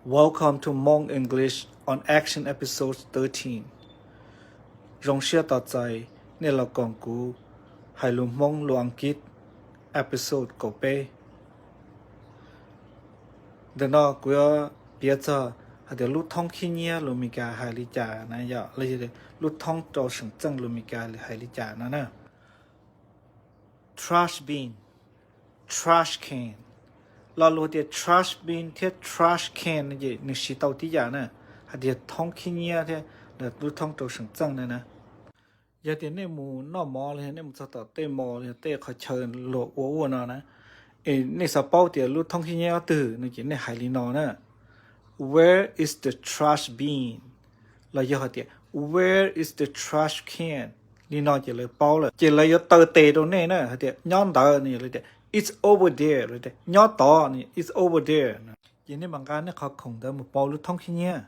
Welcome to Hmong English on Action episode thirteen. Zoo siab tos txais nej los koom kuv hais lus Hmoob lus Askiv episode kaum peb. Ntawm no kuv yuav piav txog hais tias lub thoob khib nyiab lus Meskas hais li cas na yom, los yog lub thoob rau seem txeej lus Meskas hais li cas no na. Trash bin, trash can. Lo lus tias trash bin thiab trash can ces nws siv tau tib yam na, hais tias thoob khib nyiab thiab lub thoob rau seem txeej na na. Yog tias nej mus noj mov los yog nej mus txog tom tej mall los yog tej qhov chaw luag ua ua no na, es nej xav paub tias lub thoob khib nyiab twg no ces nej hais li no na: Where is the trash bin? Los yog hais tias Where is the trash can? Li no ces lawv paub lawm, ces lawv yuav taw tes rau nej na, hais tias nyob ntawd no, yog lawv tias It's over there, lawv tias nyob tod no, It's over there. Ces nej mam nqa nej qhov khoom ntawd mus pauv lub thoob khib nyiab.